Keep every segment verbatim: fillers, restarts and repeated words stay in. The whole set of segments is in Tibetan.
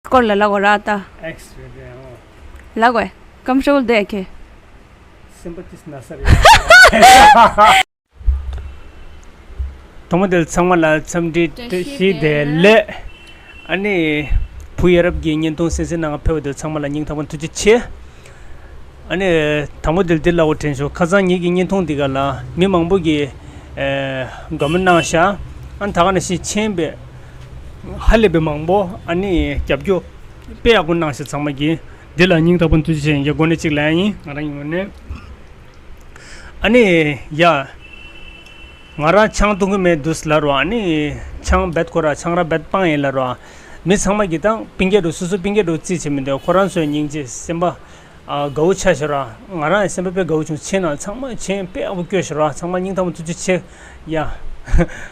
སྐོར་ལ་ལབ་དགོས་ར་ད། ཨེགས་རེད་རེད། ཨོ། ལབ་དགོས། ཀམ་ཧྲོལ་དེ་ཁེ། སེམས་པ་ཏིས་ན་ས་རེད། དང་པོ་དེ་ཚང་མ་ལ་འཚམས་འདྲི་བཀྲ་ཤིས་བདེ་ལེགས། ཨ་ནི། བུ་ཡ་རབས་ཀྱི་བརྙན་ཐུང་གསན་གཟིགས་གནང་ཕེབས་པ་དེ་ཚང་མ་ལ་སྙིང་ཐག་པ་ཐུགས་རྗེ་ཆེ། ཨ་ནི། དང་པོ་དེ་འདི་ལ་འོ་དྲན་ཤོག་ཁ་སང་ངེད་ཀྱི་བརྙན་ཐུང་འདི་ག་ལ་མི་མང་པོ་གིས་ཨེ། དགའ་མོ་གནང་ཤག་ཨ་ནི་ད་ག་ནང་བཞིན་མཆན་པས་ཧ་ལས་པའི་མང་པོ་ཨ་ནི་རྒྱབ་སྐྱོར་དཔེ་ཡག་པོ་གནང་ཤག་ཚང་མ་གིས། འདི་ལ་སྙིང་ཐག་པ་ཐུགས་རྗེ་ཆེ། ཡིན་གྱི་སྒོ་ནས་གཅིག་ལན་ཡིན། ང་རང་ཡིན་ངོ་ནས། ཨ་ནི་ཡ། ང་རང་ཆང་འཐུང་གི་མེད་འདུག་ལབ་རོགས། ཨ་ནི་ཆང་རྦད་ཁོ་ར་ཆང་ར་རྦད་སྤང་ཡིན་ལབ་རོགས། མི་ཚང་མ་གིས་ད་སྤུན་ཀྱག་འདྲ་སོ་སོ་སྤུན་ཀྱག་འདྲ་བརྩིས་བྱེད་མི་འདོད། ཁོ་རང་ཚོའི་སྙིང་རྗེ་སེམས་པ་ཨ་དགའ་བོ་ཆགས་ཤག་ར། ང་རང་སེམས་པ་དཔེ་དགའ་བོ་བྱུང་། ཁྱེད་རྣམས་ཚང་མ་མཆན་དཔེ་ཡག་པོ་བཀོད་ཤག་ར། ཚང་མ་སྙིང་ཐག་པ་ཐུགས་རྗེ་ཆེ། ཡ།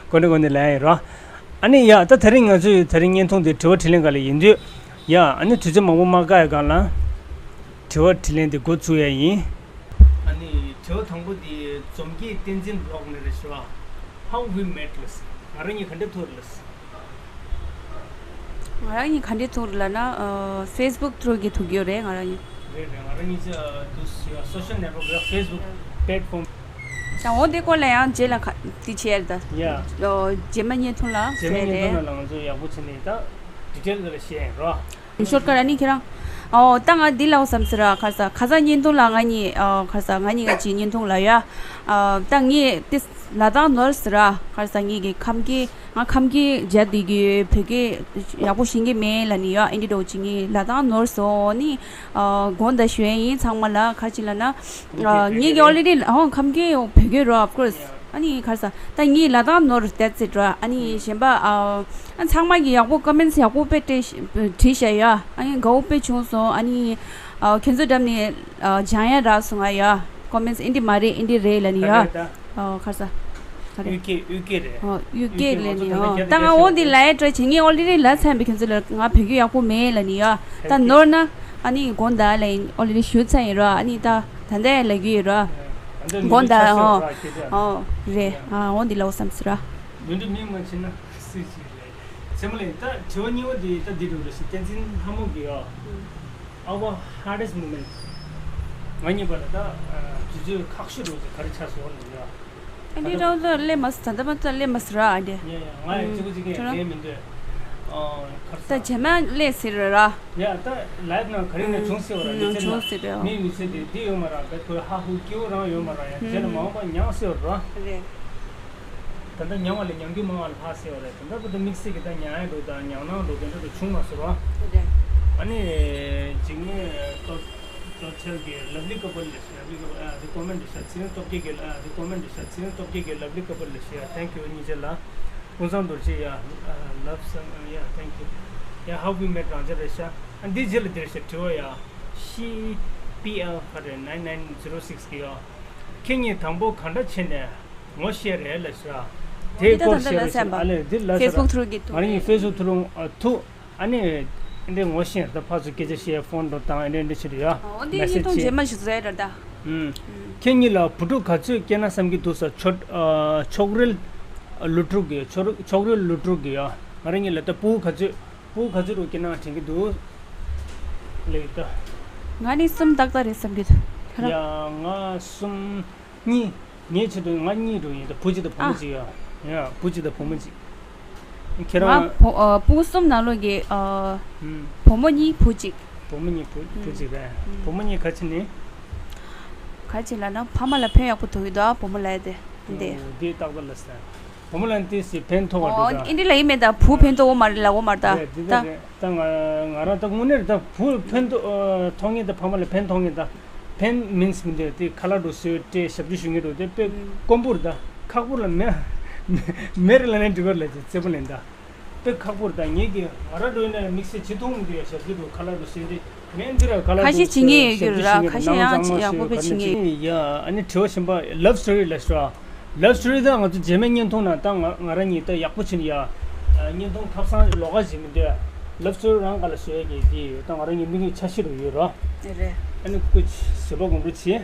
གོ་ནས་གོ་ནས་ལན་ཡིན་ར། ཨ་ནི་ཡ་ད་དེ་རིང་ང་ཚོའི་དེ་རིང་བརྙན་ཐུང་འདི་དྲི་བ་དྲིས་ལན་ག་ལ་ཡིན་དུས། ཡ་ཨ་ནི་དུས་ཚོད་མང་པོ་མ་བཀག་ཡ་སྒང་ལ་དྲི་བ་དྲིས་ལན་འདི་འགོ་བཙུགས་ཡ་ཡིན། ཨ་ནི་དྲི་བ་དང་པོ་འདི་འཛོམས་སྐྱིད་བསྟན་འཛིན་ལོག་ནས་རེད་ཤག How we met ལབ། ང་རང་གཉིས་ག་འདྲ་ཐུག་རེད་ལབ། ང་རང་གཉིས་ག་འདྲ་ཐུག་རེད་ལབ་ན། ཨ། Facebook through གི་ཐུག་ཡོད་རེད་ང་རང་གཉིས། རེད་རེད། ང་རང་གཉིས་ཀྱི་དུ་social network རེད། Facebook platform། ད་འོ་དེ་སྐོར་ལ་ཡང་རྗེས་ལ་ཁ་དེ་བྱས་རེད་ད། ཡ། ཨོ། རྗེས་མ་བརྙན་ཐུང་ལ་རྗེས་མ་བྱས་བརྙན་ཐུང་རེད། ལ་ང་ཚོ་ཡག་པོ་བྱས་ནས་ད་detail ག་ལ་བཤད་ཡིན་རོ། ཤོར་ཀ་ར་ནི་ཁྱེད་རང་། ཨོ་ད་ང་འདི་ལ་འོ་བསམ་ཟེར་ར། ཁ་ས་ཁ་ས་བརྙན་ཐུང་ལ་ང་གཉིས། ཨོ་ཁ་ས་ང་གཉིས་ཀ་ཅིག་བརྙན་ཐུང་ལ་ཡ། ཨོ་ད་ངས་ཏིས་ལ་དྭགས་ནོར་ཟེར་ར། ཁ་ས་ངེད་ཀྱི་ཁམས་སྐད། ང་ཁམས་སྐད་བརྗེད་བསྡད་ཀྱི་ཡོད། བོད་སྐད་ཡག་པོ་ཤེས་ཀྱི་མེད་ལབ་ནི་ཡ། ཨེ་འདྲ་འདྲ་བོ་ཅིག་ངས་ལ་དྭགས་ནོར་སོང་ནི། ཨོ་དགོངས་དག་ཞུ་ཡ་ཡིན་ཚང་མ་ལ། ག་ཅི་ལབ་ན། ཨོ་ངེད་ཀྱི་already ཨོ་ཁམས་སྐད་བོད་སྐད་རོ། Of course། ཨ་ནི་ཁ་ས་ད་ངའི་ལ་དྭགས་ནོར། That's it ར། ཨ་ནི་གཞན་པ་ཨ་ཨ་ཚང་མ་གི་ཡག་པོ་comments ཡག་པོ་དཔེ་བྲིས་བྲིས་བཞག་ཡ། ཨ་ནི་དགའ་བོ་དཔེ་བྱུང་སོང་། ཨ་ནི་ཨ་ཁྱོད་ཚོ་འགྲམ་ནས་ཨ་སྦྱང་ཡ་རག་སོང་ང་ཡ། Comments ཨེ་འདི་མ་རེད་ཨེ་འདི་རེད་ལབ་ནི་ཡ། ཨ་ཁ་ས་ག་རེ། དབུས་སྐད་དབུས་སྐད་རེད། ཨ་དབུས་སྐད་ལབ་ནི་ཡ། ད་ང་འོ་འདི་ལ་ཡ་སྤྲོད་བྱེད། ངས་already ལབ་ཚར་བས་ཁྱོད་ཚོ་ལ་ང་བོད་སྐད་ཡག་པོ་མེད་ལབ་ནི་ཡ། ད་ནོར་ན་ཨ་ནི་དགོངས་དག་ལབ་ཡིན། already ཞུ་ཚར་ཡིན་ར། ཨ་ནི་ད་ད་ལྟ་ལབ་ཀྱི་ཡོད་ར། ད་ལྟ་དགོངས་དག་ནོར་ཆགས་སོང་ཨོ་ར་ཁྱེད་ཚོ། ཨོ་རེད། ཨ་འོ་འདི་ལ་འོ་བསམ་ཟེར་ར། ནོར་འདི་མིང་མ་ཕྱིན་ན་སུས་ཤེས་རེད། ཚེ་མོ་ལེན། ད་དྲི་བ་གཉིས་པ་འདི་ད་འདི་འགྲོ་རེད་ཤག་བསྟན་འཛིན་ལྷ་མོ་གིས་ཡ། Our hardest moment། ང་གཉིས་བར་ལ་ད་དུས་ཚོད་ཁག་ཤོས་འགྲོ་ཟེར་ག་རེ་ཆགས་སོང་ལབ་ཡ། ཨ་ནི་རང་ཚོ་སླེབས་མ་ཟ་ད་མ་ཚ་སླེབས་མ་ཟ་ར་ཨ་འདི། ཡ་ཡ། ང་ཡང་གཅིག་པུ་གཅིག་གིས་ལེན་མི་འདོད། ཨ་ཁར་ད་རྗེས་མ་སླེབས་ཟེར་ར་ར། ཡ་ད་live ནང་ག་རེ་ནས་བྱུང་ཟེར་བ་ར། མི་ཚེ་ལ་བྱུང་ཟེར་ར། མིའི་མི་ཚེ་འདི་འདི་ཡོད་མ་ར། བས་ཁོའི་ཧ་ཧུ་སྐྱིད་པོ་རང་ཡོད་མ་ར། ཡང་རྗེས་ལ་མ་འོངས་པ་མྱངས་ཟེར་བ་ར། རེད། ད་ལྟ་མྱངས་པ་ལས་མྱངས་རྒྱུ་མང་བ་ལ་ལྷག་ཟེར་བ་རེད། ད་ལྟ་བར་དུ་དམིགས་བསལ་གྱི་ད་མྱངས་ཡ་འགྲོ་དང་མྱངས་སྣང་འགྲོ་དེ་འདྲ་འགྲོ་བྱུང་མ་སོང་ར། རེད། ཨ་ནི་འཇིགས་མེད་སྟོབས་སྟོབས་ཆེན་གྱི་lovely couple ལས། Lovely couple ཨ་འདི་comment འདི་ཤ་ཚིལ་སྟོབས་རྒྱལ་གྱི། ཨ་འདི་comment འདི་ཤ་ཚིལ་སྟོབས་རྒྱལ་གྱི་lovely couple ལ་ཞེས། Thank you གཉིས་ཆ་ལ། ཀུན་བཟང་རྡོ་རྗེ་ཡ། Love song yeah thank you yeah how we met རང་ཅག་རེད་ཤག་ཨ་འདི་རྗེས་ལ་འདིར་ཤག་དྲི་བ་ཡ། C P L ག་རེ་nine nine zero six གི་ཡ། ཁྱེད་གཉིས་དང་པོ་ག་འདྲ་བྱས་ནས་ངོ་ཤེས་རེད་ལབ་ཤག་དེའི་འདི་ད་སྐོར་ད་ལྟ་བཤད་རོགས་བྱེད། ལ་ཨ་ལས་འདི་ལ་ཤག Facebook through གི་ང་རང་གཉིས་Facebook through ཨ་ཐུག་ཨ་ནི། འདི་ངོ་ཤེས་ད་ཕར་ཚུར་སྐད་ཆ་བཤད་ཕོན་འགྲོ་བཏང་ཨ་ནི་འདི་བྱེད་དུ་ཡ། འོ་འདི་message བརྙན་ཐུང་བྱེད། རྗེས་མ་ཞིག་བཟོས་ར་ད། ཨུམ། ཁྱེད་གཉིས་ལ་བུ་ཕྲུག་ག་ཚོད་སྐྱེས་ན་བསམ་གྱི་འདུག་ས། ཆོ་ཨ་ཆོག་རེ་ལུས་ཕྲུག་གི་ཆོག་རེ་ཆོག་རེ་ལུས་ཕྲུག་གི་ཡ། ང་རང་གཉིས་ལ་ད་བུ་ག་ཚོད་བུ་ག་ཚོད་རུ་སྐྱེས་ན་དྲན་གྱི་འདུག་ལེགས་ད། ང་ནི་གསུམ་ཏག་ཏག་རེད་བསམ་གྱི་འདུག་ཡ་ང་གསུམ། གཉིས། ངའི་ཆེད་དུ་ང་གཉིས་འགྲོ་ཡིན་ད། བུ་གཅིག་དང་བུ་མོ་ཨ། གཅིག་ཡ། ཡ་བུ་གཅིག་དང་བུ་མོ་གཅིག་ཁྱེད་ང་རང་། བུ་ཨ་སྤུ་གུ་གསུམ་ནང་ལོགས་ཀྱི་ཨ་ཨུམ། བུ་མོ་གཉིས་བུ་གཅིག་བུ་མོ་གཉིས་བུ་བུ་གཅིག་རེད། ཨུམ། བུ་མོ་གཉིས་ག་ཅི་ནི། ག་ཅི་ལབ་ན་ཕ་མ་ལ་ཕན་ཡག་པོ་ཐོགས་ཀྱི་འདུག་ཨ་བུ་མོ་ལབ་ཡ་དེ། འདི། འོ་འདི་ཏག་ཏག་ལ་ཟེར། བུ་མོ་ལ་ཏོག་ཙམ་ཕན་ཐོགས་པ་འདུག་ད། ཨོ་འདི་འདྲ་ལབ་ཀྱི་མེད་ད། བུ་ཕན་ཐོགས་པ་མ་རེད་ལབ་དགོས་མ་རེད་ད། རེད་འདི་ད་ད། རེད་ད། ང་ང་རང་ད་དངོས་གནས་རེད་ད། བུ་ཕན་ཐོགས་ཨ་ཐོགས་ངེས་ད། ཕ་མ་ལ་ཕན་ཐོགས་ངེས་ད། ཕན་མིན་མི་འདོད་དེ་ཁ་ལག་འགྲོ་སོས་སྤྲད་ཞབས་ཕྱི་ཞུ་ངེས་འགྲོ་དེ་དཔེ་དཀོན་པོ་རེད་ད། ཁག་པོ་ལ་མེ་མེ་རེ་ལ་ནས་འགྲིག་ག་ལ་ཅེ་རྩེ་པོ་ལེན་ད། དཔེ་ཁག་པོ་རེད་ད། ངེད་ཀྱི་ང་རང་འགྲོ་ཡིན་ན་དམིགས་བསལ་ཅི་མཐོང་མི་འདུག་ཡ། ཞབས་ཕྱི་འགྲོ་ཁ་ལག་འགྲོ་སོས་འདི་མེ་འདི་ར་ཁ་ལག་ཁ་ཤས་འགྲོ་བྱེད་ངེས་ཡོད་རྒྱུ་རེད་ར། ཁ་ཤས་ཡང་ཡག་པོ་དཔེ་བྱེད་ངེས་ཡོད། ཡ་ཨ་ནི་དྲི་བ་གཞན་པ་love story ལ་ཤོག Love story ད་ང་ཚོ་རྗེས་མའི་བརྙན་ཐུང་ནང་ད་ང་ང་རང་གཉིས་ད་ཡག་པོ་བྱེད་ཡ། བརྙན་ཐུང་ཐབ་ཚང་ལོགས་ཀ་བྱེད་མི་འདོད། Love story རང་ག་ལ་བཟོ་ཡ་གི་དེ་ཡོད་ད། ང་རང་གཉིས་མི་གི་འཆར་གཞི་རུ་ཡོད་རོ། རེད། ཨ་ནི་སྐུ་མཁྱེན་བཟོད་པ་དགོངས་འགྲོ་བྱེད།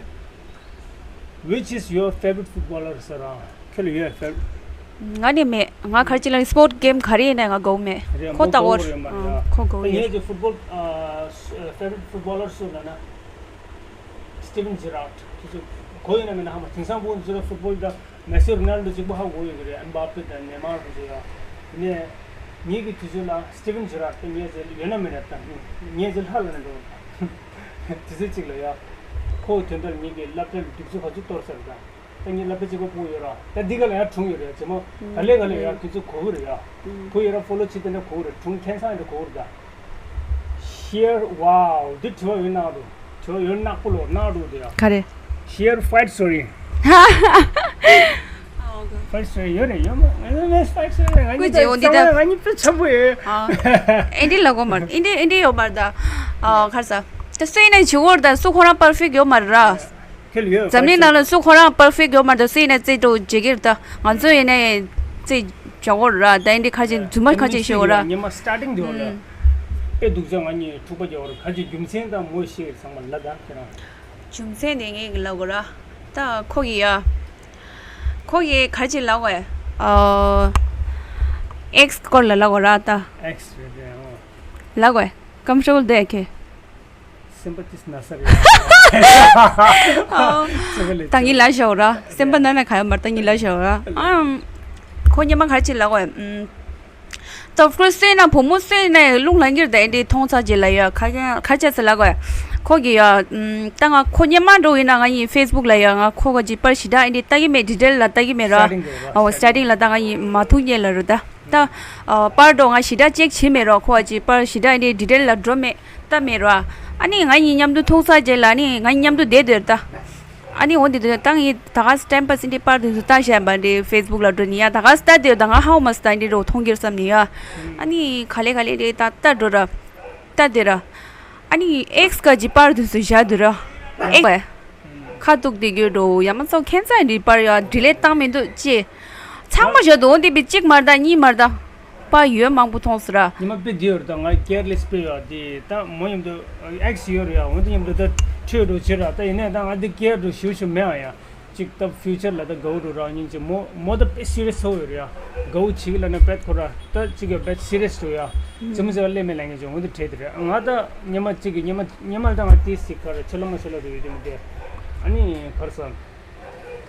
Which is your favorite footballer ཟེར་ར། ཁྱོད་ལ་ཡོད་favorite ང་ནི་མེད། ང་ག་རེ་ཅིག་ལ་སི་པོར་ཊི་གེམ་ག་རེ་ཡིན་ནའི་ང་དགའ་བོ་མེད། རེད། ཁོ་མོ་ལྟ་བུར་མགོ་བོ་རེད་མ་རེད་ཨ། ཨ་ཁོ་དགའ་བོ་ད་ཡོད། ངའི་གི་ཕུཊ་བོལ་ཨ་ཕེ་ཝ་རིཊ་ཕུཊ་བོ་ལར་སུ་ལབ་ན་སི་ཊི་ཝན་ཇེ་ར་ཌི་དེ་ཚོ་གོ་ཡོད་ན་མེད་ན་ཧ་མ། དེང་སང་བོད་ཚོ་ལ་ཕུཊ་བོལ་ད་མེ་སི་རོ་ནལ་ཌོ་གཅིག་པོ་ཧ་གོ་ཡོད་ཀྱི་རེད། ཨེམ་བྷ་པེ་དང་ནེ་མར་དེ་ཚོ་ཡ། ཡིན་ནའི་ངའི་གི་དུས་ཚོད་ལ་སི་ཊི་ཝན་ཇེ་ར་ཌི་དེ་ངའི་ཚེ་ཡོད་ན་མེད་ན་ད་ངའི་ཚེ་ལྷ་ལ་ན་འགྲོ། དུས་ཚོད་གཅིག་ལ་ཡ། ཁོ་དོན་དག་ངེད་ཀྱི་སློབ་གྲྭ་ལ་འདུག་ཚུལ་ག་ཚོད་གཏོར་ཚར་ད། ད་ངེད་སློབ་གྲྭ་གཅིག་པ་ཕྲུ་གུ་ཡོད་ར། ད་འདི་ག་ལ་ཡང་སྒྲུང་ཡོད་རེད་རྗེ་མོ། ད་ལས་ག་ལ་ཡང་དུས་ཚོད་གོ་གི་རེད་ཡ། གོ་ཡོད་ར། ཕོ་ལོ་བྱེད་དེ་འདྲ་གོ་གི་རེད། སྒྲུང་ཁྱེད་ཚང་འདྲ་གོ་གི་རེད་ད། ཤེར། ཝའོ། འདི་དྲི་བ་ཡོད་ནག་འདུག་དྲི་བ་ཡོད་ནག་པོ་ལོ་ནག་འདུག་དེ་ཡ། ག་རེ། ཤེར་ཕའིཊ་སི་ཊོ་རི། ཕའིཊ་སི་ཊོ་རི་ཡོད་རེད་ཡོད་མ། ང་ཚོ་ཕའིཊ་སི་ཊོ་རི་ང་གཉིས་ཀྱི་འོ་འདི་ད་ང་གཉིས་ད་ཆགས་པོ་ཡོད། ཨ། ཨེ་འདྲི་ལ་གོ་མར་ཨེ་འདྲི་ཨེ་འདྲི་ཡོད་མར་ད། ཨ་གར་ས། ད་སུ་ཡིན་ན་བྱེད་དགོས་རེད་ད། སུ་ཁོ་རང་པར་ཕེག་ཡོད་མ་རེད་ར། ཁེལ་ཡོད། འཛམ་གླིང་ནང་ལ་སུ་ཁོ་རང་པར་ཕེག་ཡོད་མ་རེད་ད། སུ་ཡིན་ན་རྩེ་འགྲོ་བྱེད་ཀྱི་རེད་ད། ང་ཚོ་ཡིན་ན་རྩེ་བྱ་དགོས་རེད་ར། ད་ཨེ་འདྲི་ཁ་ཅིག་རྫུན་མ་ཁ་ཅིག་ཤོད་དགོས་ར། ཉི་མ་སི་ཊར་ཊིང་དེ་བ་ལ། ཨེ་སྡུག་ཅག་ང་གཉིས་འཁྲུག་པ་རྒྱག་དགོས་རེད། ཁ་ཅིག་རྒྱུ་མཚན་དང་མོ་ཤེས་ཚང་མ་ལ་ད་ཁྱེད་རང་། རྒྱུ་མཚན་དེ་ངས་ལབ་དགོས་ར། ད་ཁོ་གི་ཡ། ཁོ་གི་ག་རེ་ཅིག་ལབ་དགོས། ཨ། ཨེག་སི་སྐོར་ལ་ལབ་དགོས་ར་ད། ཨེག་སི་རེད་རེད་ཨོ། ལབ་དགོས། ཀམ་ཧྥོ་ཊེ་བལ་འདུག་ཨེ་ཁེ། སེམས་པ་ཏིས་ན་ས་རེད། ཨོ། སེམས་པ་ལས་ད་ངི་ལ་ཞོག་ར། སེམས་པ་ན་ན་ག་ཡོད་མར་ད་ངི་ལ་ཞོག་ར། ཨམ། ཁོ་སྙེ་མ་ག་རེ་ཅིག་ལབ་དགོས། ཨམ། ད་ཁོ་སུ་ཡིན་ན་བུ་མོ་སུ་ཡིན་ན་རླུང་ལངས་ཀྱི་རེད་ད། ཨེ་འདྲི་མཐོང་ཚར་རྗེས་ལ་ཡ་ཁ་ཁ་ཆ་ཟེར་ལབ་དགོས། ཁོ་གི་ཡ། ཨམ། ད་ང་ཁོ་སྙེ་མ་འགྲོ་ཡིན་ན་ང་ཡི་ཕེ་སི་བུག་ལ་ཡ་ང་ཁོ་ག་ཅིག་པར་ཞེ་དྲག་ཨེ་འདྲི་ལྟ་གི་མེད། ཌི་ཊེལ་ལ་ལྟ་གི་མེད་ར། སི་ཊར་ཊིང་གི་ར། ཨོ་སི་ཊར་ཊིང་ལ་ད་ང་ཡི་མ་ཐུག་ཉེ་ལ་རུ་ད། ད། ཨ། པར་འགྲོ་ང་ཞེ་དྲག་ཅེག་བྱེད་མེད་རོགས། ཁོ་ཨ་ཅེ་པར་ཞེ་དྲག་འདི་ཌི་ཊེལ་ལ་འགྲོ་མེད་ལྟ་མེད་རོགས། ཨ་ནི་ང་གཉིས་མཉམ་དུ་མཐོང་ས་རྗེས་ལ་ཨ་ནི་ང་གཉིས་མཉམ་དུ་བསྡད་སྡོད་ད། ཨ་ནི་འོ་འདི་དུས་ད་ངས་ད་ག་སི་ཊེམ་པ་སི་འདི་པར་དེ་ཚོ་ལྟ་བཞག་པ་འདི་ཕེ་སི་བུག་ལ་འགྲོ་ནི་ཡ་ད་ག་སི་ལྟ་སྡོད་ད་ང་ཧའོ་མ་སི་ད་འདི་རོགས་མཐོང་གིར་བསམ་ནི་ཡ། ཨ་ནི་ག་ལེ་ག་ལེ་རེད་ད་ལྟ་འགྲོ་ར། ལྟ་སྡོད་ར། ཨ་ནི་ཨེག་སི་ག་ཅི་པར་དེ་ཚོ་བཞག་སྡོད་ར། ཨེག་སི། ཁ་ཐུག་དེ་གྱོད་འགྲོ་ཡ་མ་ཚོ་ཁྱེད་ཚ་འདི་པར་ཡ་ཌི་ལེ་ཊི་བཏང་མི་འདུག་ཅེས། ཚང་མ་བཞག་འདུག་འོ་འདི་པའི་གཅིག་མར་ད་གཉིས་མར་ད། པར་ཡོད་མང་པོ་མཐོང་སི་ར། ཉི་མ་དཔེ་འདི་ཡོད་རེད་ད། ང་ཀེར་ལེ་སི་དཔེ་ཡོད་འདི་ད་མོ་མཉམ་དུ་ཨེག་སི་ཡོད་རེད་ཡ། འོ་འདི་མཉམ་དུ་ད་ཁྲོས་འགྲོ་ཕྱིར་ར། ད་ཡིན་ནའི་ད་ང་འདི་ཀེར་འགྲོ་ཞུ་ཞུ་མེད་ཨ་ཡ། གཅིག་ད་ཕིའུ་ཅར་ལ་ད་དགའ་བོ་འགྲོ་རང་ཉིན་གཅིག་མོ་མོ་ད་དཔེ་སི་རི་ཡས་ཚ་བོ་ཡོད་རེད་ཡ། དགའ་བོ་བྱེད་ཀྱི་ལ་ན་བེད་ཁོ་ར་ད་གཅིག་ག་བེད་སི་རི་ཡས་འགྲོ་ཡ། ཙི་མོ་ཟེར་བ་ལས་མེད་ལ་ངེས་ཅིག་འོ་འདི་བྲེད་དེ་རེད། ང་ད་ཉི་མ་གཅིག་གི་ཉི་མ་ཉི་མ་ད་ང་ཏི་སི་ཁ་ར་ཆུ་ལ་མ་ཆུ་ལ་འགྲོ་ཡོད་དེ་མི་དེ། ཨ་ནི་གར་སོང་།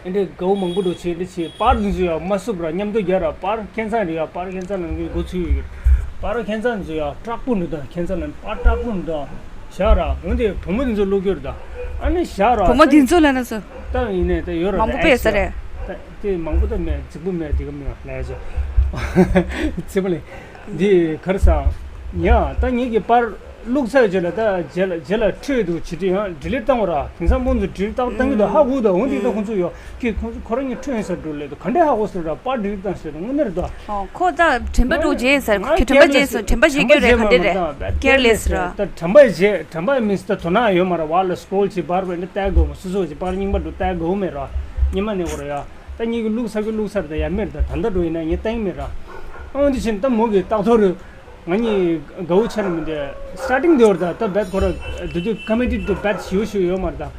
ཨེ་འདྲའི་དགའ་བོ་མང་པོ་འགྲོ་བྱེད་འདི་བྱེད། པར་འདི་ཚོ་ཡང་མ་བསུབ་ར་མཉམ་དུ་རྒྱག་ར། པར་ཁྱད་མཚར་རེད་ཡ། པར་ཁྱད་མཚར་ནང་གི་འགོ་ཚུགས་ཡོད་ཀྱི་རེད། པར་ཁྱད་མཚར་འདི་ཚོ་ཡང་དྲག་པོ་འདུག་ད་ཁྱད་མཚར་ནང་པར་དྲག་པོ་འདུག་བཞག་ར། འོན་ཏེ་བུ་མོ་འདི་ཚོ་བླུག་རྒྱུ་རེད་ད། ཨ་ནི་བཞག་ར། བུ་མོ་འདི་ཚོ་ལ་ན་ཚོ། ད་ཡིན་ནའི་ད་ཡོད་ར། མང་པོ་དཔེ་ཡོད་ས་རེད། ད་དེ་མང་པོ་ད་མེད། རྫིག་པོ་མེད། དེ་ག་མེད་ལ་ཡ་ཆོ། རྫིག་པོ་ལས། འདི་གར་སོང་། ཡ་ད་ངེད་ཀྱི་པར། བླུགས་ཚར་རྗེས་ལ་ད་རྗེས་ལ་རྗེས་ལ་འཕྲོས་འདུག་བྱེད་དུས་ཡང་ཌི་ལིཊ་བཏང་བ་ར། དེང་སང་མོ་ཚོ་ཌི་ལིཊ་བཏང་བཏང་གི་འདུག་ཧ་གོ་འདུག་འོ་འདི་ད་ཁོང་ཚོ་ཡོད་ཀི་ཁོང་ཚོ་ཁོ་རང་གཉིས་འཕྲོས་ཡིན་ཟེར་འགྲོ་ལེ་འདུག་ག་འདྲས་ཧ་གོ་ཟེར་ར། པར་ཌི་ལིཊ་བཏང་ཟེར་འདུག་དངོས་གནས་རེད་འདུག་ཨོ་ཁོ་ད་དྲན་པ་འགྲོ་རྗེས་ཟེར་ཁོ་དྲན་པ་རྗེས་སོང་། དྲན་པ་བརྗེད་དགོས་རེད་ག་འདྲས་རེད། ཀེར་ལེ་སི་ར། ད་དྲན་པ་རྗེས་དྲན་པ་མིན་ད་དོ་སྣང་ཡོད་མ་ར། བ་ལ་སི་ཀོ་རོལ་བྱེད། པར་བས་འདི་ལྟ་དགོས་མ། སོ་སོ་བྱེད། པར་རྙིང་པ་འགྲོ་ལྟ་དགོས་མེད་ར། སྙེ་མ་ནས་གོ་ར་ཡ། ད་ངེད་ཀྱི་བླུགས་ཚར་གི་བླུགས་ཚར་ད་ཡ་མེད་ད། ད་ལྟ་འགྲོ་ཡིན་ན་ངས་ལྟ་ཡིན་མེད་ར། ཨོ་འདི་ཕྱིན་ད་མོ་གི་རྟགས་ཐོ་རེད། ང་གཉིས་དགའ་བོ་ཆགས་ནི་མི་འདུག་སི་ཊར་ཊིང་དེ་བར་ད་ད་བེད་ཁོ་ར་དེ་དུས་ཀ་མི་ཊི་ཌི་ཊུ་བེད་ཞུ་ཞུ་ཡོད་མ་རེད་ད།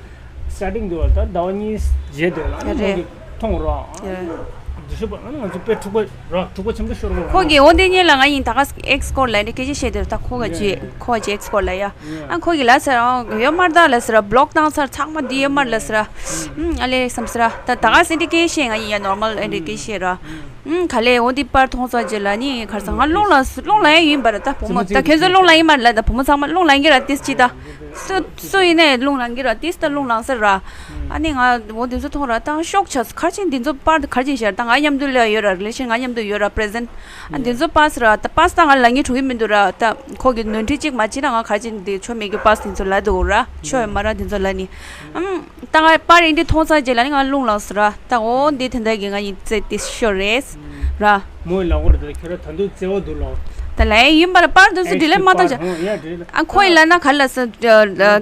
སི་ཊར་ཊིང་དེ་བར་ད་ཟླ་བ་གཉིས་རྗེས་དེ་ལ་ཨ་ནི་མོ་གི་མཐོང་ར། ཡ། དེ་ཤོད་པ་ཨ་ནི་ང་ཚོ་དཔེ་འཁྲུག་པ་ར། འཁྲུག་པ་ཆེན་པོ་ཤོར་གོ། ཁོ་གི་འོ་དེ་ཉིན་ལ་ང་ཡིན་ད་ག་ཨེག་སི་སྐོར་ལ་འདི་སྐད་ཆ་བཤད་དེ་ར། ད་ཁོ་ག་ཅི་ཁོ་ག་ཅི་ཨེག་སི་སྐོར་ལ་ཡ། ཨ་ཁོ་གི་ལ་ཟེར་ཨ་ཡོད་མ་རེད་ད་ལ་ཟེར་ར། བློག་བཏང་ཚར། ཚང་མ་འདི་ཡོད་མ་རེད་ལ་ཟེར་ར། ཨ་ལེ་བསམ་ཟེར་ར། ད་ད་ག་སེ་འདི་སྐད་བཤད། ང་ཡིན་ཡ་ནོར་མལ་ཨེ་འདི་སྐད་བཤད་ར། ཨུམ། ག་ལེ་འོ་འདི་པར་མཐོང་ས་རྗེས་ལ་ནི་ཁར་ས་ང་རླུང་ལངས་རླུང་ལངས་ཡ་ཡིན་པ་ར། ད་བུ་མོ་ད་ཁྱེད་ཚོ་རླུང་ལངས་ཡིན་མ་རེད་ལ། ད་བུ་མོ་ཚང་མ་རླུང་ལངས་ཀྱི་ར། ཏིས་ཅི་ད་སུ་སུ་ཡིན་ནའི་རླུང་ལངས་ཀྱི་ར། ཏིས་ད་རླུང་ལངས་ཟེར་ར། ཨ་ནི་ང་འོ་འདི་ཚོ་མཐོང་ར་ད་ཤོག་ཆ་ཁར་ཆེན་འདི་ཚོ་པར་ད་ཁར་ཆེན་ཤར་ད་ང་མཉམ་དུ་ལ་ཡོད་ར། རི་ལེ་ཤན་ང་མཉམ་དུ་ཡོད་ར། པི་རེ་ཟེན་ཨ་འདི་ཚོ་པར་ཟེར་ར། ད་པར་ད་ང་ལ་ངའི་གྲུ་ཡི་མི་འདུག་ར། ད་ཁོ་གི་ནོར་འཁྲུལ་གཅིག་མ་བྱེད་ན་ང་ཁར་ཆེན་འདི་ཆོ་མེད་གི་པར་འདི་ཚོ་ལ་འདུག་ར། ཆོ་ཡོད་མ་ར་འདི་ཚོ་ལ་ནི་ཨམ། ད་ང་པར་ཨིན་དྲི་མཐོང་ཚར་རྗེས་ལ་ནི་ང་རླུང་ལངས་སོང་ར། ད་འོ་འདི་དེ་འདྲ་གི་ང་ཡི་རྩེ་དེ་ཤོར་རེད་ར། མོའི་ལག་པར་དེ་ཁྱོད་ར་ད་དུང་བརྩེ་བ་འདུག་ལོ། ད་ལ་ཡིན་པར་པར་དུ་སུ་ཨེ་འདྲི་ལེ་མ་ཐག་ཅིག་པར་ཧོ་ཡ་འདྲི་ལ། ཨ་ཁོ་ཡི་ལ་ན་ག་ལ་སུ་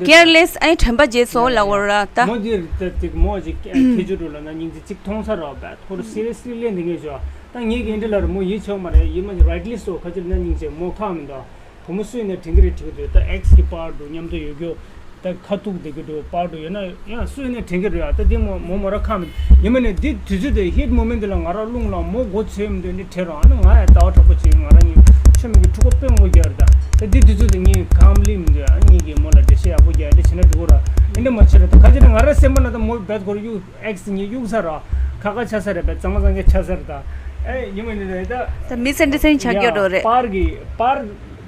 ཀེར་ལེས་ཨེ་དྲན་པ་བརྗེད་སོང་ལ་འོ་ར་ད། མོ་འདི་རྩེ་དེ་མོ་ཅིག་ཁྱེད་ཆུ་གྲུ་ལ་ན་སྙིང་རྗེ་ཅིག་མཐོང་ཚར་ར་བད་ཁོ་ར་སི་རི་ཡས་ལི་ལེན་དེ་ངེས་ཤོག་ད་ངེད་ཀྱི་ཨིན་དྲི་ལ་ར་མོ་ཡིད་ཆོག་མ་རེད། ཡིད་མ་ཅིག་རའིཊ་ལི་སོ་ཁ་ཅིག་ལ་ན་སྙིང་རྗེ་མོ་ཁག་མི་འདུག་བུ་མོ་སུ་ཡིན་ན་དྲན་གི་རེད་དྲན་གི་འདུག་ད་ཨེག་སི་གི་པར་འདུག་མཉམ་དུ་ཡོད་རྒྱུ། ད་ཁ་ཐུག་བསྡད་ཀྱི་འདུག་པར་འདུག་ཡོད་ན་ཡང་སུ་ཡིན་ན་དྲན་གྱི་རེད་ཡ། ད་འདི་མོ་མོ་མོ་ར་ཁ་མི་ཡིན་མ་ནས་འདི་དུས་ཚོད་དེ་ཧིཊ་མོ་མེན་ཊི་ལ་ང་ར་རླུང་ལ་མོ་མགོ་ཚོས་མི་འདུག་འདི་དྲན་རོགས། ཨ་ནི་ང་ཡང་ལྟ་བ་དྲག་པོ་བྱེད་ཀྱི། ང་ར་ནི་ཆོ་མི་གི་ཕྲུ་གུ་དཔེ་མོ་རྒྱག་རེད། ད་ད་འདི་དུས་ཚོད་དེ་ངས་ཁམ་ལི་མི་འདུག་ཨ་ནི་ངས་གི་མོ་ལ་འགྲེལ་བཤད་ཡག་པོ་རྒྱག་འདི་བྱེད་ན་འགྲིག་གོ་ར། ཨེ་འདྲ་མ་བྱེད་ར། ད་ཁ་ཅིག་ནི་ང་ར་སེམས་པ་ན་ད་མོ་བེད་ཁོ་ར་གཡུག་ཨེག་སི་ངས་གཡུག་ཚར་ར། ཁ་ཁ་ཆ་ས་རེད་པས། གཙང་མ་གཙང་རྐྱང་ཆ་ས་རེད། ད་ཨེ་ཡིན་མ་ནས་ད་ད་མི་སེ་འདྲི་སེ་ཆགས་ཀྱི་འགྲོ་རེད། པར་གི་པར་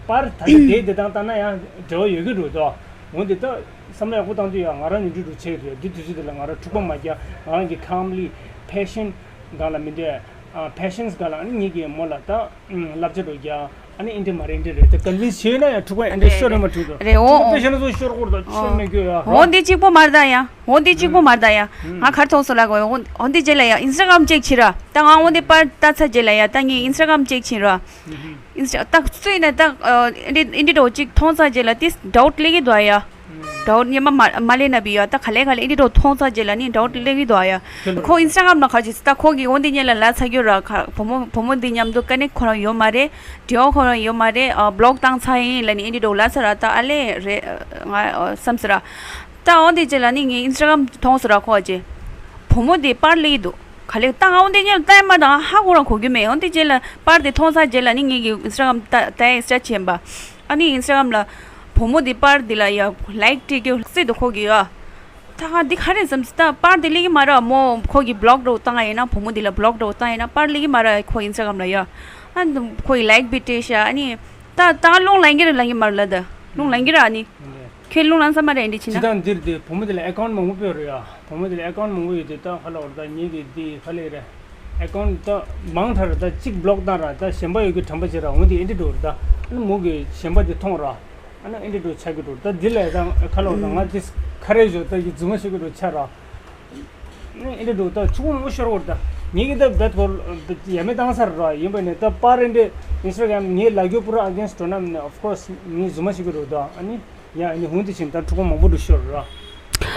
པར་ད་ཆ་དེ་དེ་དང་ལྟ་ན་ཡང་འབྲེལ་བ་ཡོད་ཀྱི་འགྲོ་དོ། འོན་ཏེ་ད་བསམ་བློ་ཡག་པོ་བཏང་དུས་ཡང་ང་རང་ནི་འགྲུལ་འགྲོ་ཆེ་རེད། འདི་དུས་ཚོད་འདི་ལ་ང་རང་འཁྲུག་པ་མ་རྒྱག་ང་རང་གི་ཁམ་ལི་ཕེ་ཤན་སྒང་ལ་མི་འདོད། ཨ་ཕེ་ཤན་སི་སྒང་ལ་ཨ་ནི་ངེད་ཀྱི་མོ་ལ་ད་བསླབ་བྱ་འགྲོ་རྒྱག་ཨ་ནི་ཨིན་དྲི་མ་རེད་འདི་རེད། ད་ག་ལི་བྱས་ན་ཡང་འཁྲུག་པ་ཨེ་འདྲ་ཤོར་རེད་མ་འཁྲུག་ད། རེད་འཁྲུག་པ་འོ་ཕེ་ཤན་སོ་ཤོར་སྐོར་ད་ཆོ་མེད་རྒྱུ་ཡ་འོ་ར། འདི་གཅིག་པོ་མ་རེད་ད་ཡ། འོ་འདི་གཅིག་པོ་མ་རེད་ད་ཡ། ང་གར་ཐོག་སོ་ལ་གོ་འོ་འོ་འདི་རྗེས་ལ་ཡ་ཨིན་སི་ཊ་གྷ་རམ་ཅེག་བྱེད་ར། ད་ང་འོ་འདི་པར་ལྟ་ཚར་རྗེས་ལ་ཡ་ད་ངས་ཨིན་སི་ཊ་གྷ་རམ་ཅེག་བྱེད་ར། ཨིན་སི་ཊ་ད་སུ་ཡིན་ན་ད་ཨ་ཨེ་འདི་ཨེ་འདི་འདྲ་བོ་གཅིག་མཐོང་ཚར་རྗེས་ལ་ཏིས་ཌའུཊ་སླེབས་ཀྱི་འདུག་ཡ། ཌའུཊ་སྙེ་མ་མ་མ་སླེབས་ན་བི་ཡ། ད་ག་ལེ་ག་ལེ་ཨེ་འདི་འདྲ་བོ་མཐོང་ཚར་རྗེས་ལ་ནི་ཌའུཊ་སླེབས་ཀྱི་འདུག་ཡ། ཁོ་ཨིན་སི་ཊ་གྷ་རམ་ལ་ག་ཅིག་ད་ཁོ་གི་འོ་འདི་སྔོན་ལ་ལབ་ཚར་རྒྱུ་ར། ཁ་བུ་མོ་བུ་མོ་འདི་མཉམ་དུ་ཀ་ནེག་ཁོ་རང་ཡོད་མ་རེད། འབྲེལ་བ་ཁོ་རང་ཡོད་མ་རེད། ཨ་བྷི་ལོག་བཏང་ཚར་ཡིན་ལབ་ནི་ཨེ་འདི་འདྲ་བོ་ལབ་ཚར་ར། ད་ཨ་ལེ་རེད་ང་ཨ་བསམ་ཟེར་ར། ད་འོ་འདི་རྗེས་ལ་ནི་ངས་ཨིན་སི་ཊ་གྷ་རམ་མཐོང་སོང་ར་ཁོ་ཅེ། བུ་མོ་དེ་པར་སླེབས་འདུག་ག་ལེ་ད་ང་འོ་འདི་ཉལ་ལྟ་ཡ་མ་དང་ཧ་གོ་རང་གོ་རྒྱུ་མེད། འོ་འདི་རྗེས་ལ་པར་དེ་མཐོང་ཚར་རྗེས་ལ་ནི་ངེད་ཀྱི་ཨིན་སི་ཊ་གྷ་རམ་ལྟ་ལྟ་ཡ་ཨིན་སི་ཊ་བྱས་པ། ཨ་ནི་ཨིན་སི་ཊ་གྷ་རམ་ལ་བུ་མོ་དེ་པར་འདི་ལ་ཡ་ལའིཀ་སྤྲད་རྒྱུ་སྲིད་དུ་ཁོ་གི་ཡ། ད་ང་འདི་ག་རེ་བསམ་སི་ད་པར་དེ་སླེབས་ཀྱི་མ་རེད་མོ། ཁོ་གི་བྷི་ལོག་འདྲ་བོ་བཏང་ཡ་ཡིན་ན་བུ་མོ་དེ་ལ་བྷི་ལོག་འདྲ་བོ་བཏང་ཡ་ཡིན་ན་པར་སླེབས་ཀྱི་མ་རེད་ཁོ་ཨིན་སི་ཊ་གྷ་རམ་ལ་ཡ། ཨ་ཁོ་ཡི་ལའིཀ་བི་སྤྲད་ཤག་ཨ་ནི་ད་ད་རླུང་ལངས་ཀྱི་རེད་ལངས་ཀྱི་མ་རེད་ལ་ད་རླུང་ལངས་ཀྱི་རེད་ཨ་ནི། ཁྱོད་རླུང་ལངས་ས་མ་རེད་འདི་ཕྱིན་ན། སྤྱིར་བཏང་འདིར་དེ་བུ་མོ་དེ་ལ་ཨེ་ཀའུན་མང་པོ་སྤོས་རེད་ཡ། བུ་མོ་དེ་ལ་ཨེ་ཀའུན་མང་པོ་ཡོད་དེ་ད་ཧ་ལ་བར་ད་ངེད་ཀྱི་འདི་ཧ་ལས་རེད། ཨེ་ཀའུན་ད་མང་དྲགས་རེད། ད་གཅིག་བྷི་ལོག་བཏང་ར་ད་གཞན་པ་ཡོད་ཀྱི་དྲན་པ་བྱེད་ར་འོན་ཏེ་ཨེ་འདྲི་འགྲོ་རེད། ད་ཨ་ནི་མོ་གི་གཞན་པ་དེ་མཐོང་ར་ཨ་ནི་ཨེ་འདྲི་འགྲོ་ཆགས་ཀྱི་འགྲོ་རེད། ད་འདི་ལ་ད་ཁ་ལོ་ད་ང་དེ་ཁ་རེ་ཞོ་ད་ཡི་རྫུན་མ་ཤོད་ཀྱི་འགྲོ་ཆགས་ར། ཨེ་འདྲ་འདུག་ད་ཕྲུ་གུ་མང་པོ་ཤོར་བར་ད་ངེད་ཀྱི་ད་བེད་སྐོར་ཡ་མེད་བཏང་ས་ར་ཡིན་པ་ནས་ད་པར་ཨེ་འདྲ་ཨིན་སི་ཊ་གྷ་རམ་ངའི་ལ་རྒྱུ་པུ་ར་ཨ་གེན་སི་ཊི་འགྲོ་ན་མིན་ན་ཨོཕ་ཀོ་སི་ངས་རྫུན་མ་ཤེས་ཀྱི་རེད་ད། ཨ་ནི་ཡ་ཨ་ནི་ཧུང་དེ་ཕྱིན་ད་ཕྲུ་གུ་མང་པོ་འདུག་ཤོར་ར།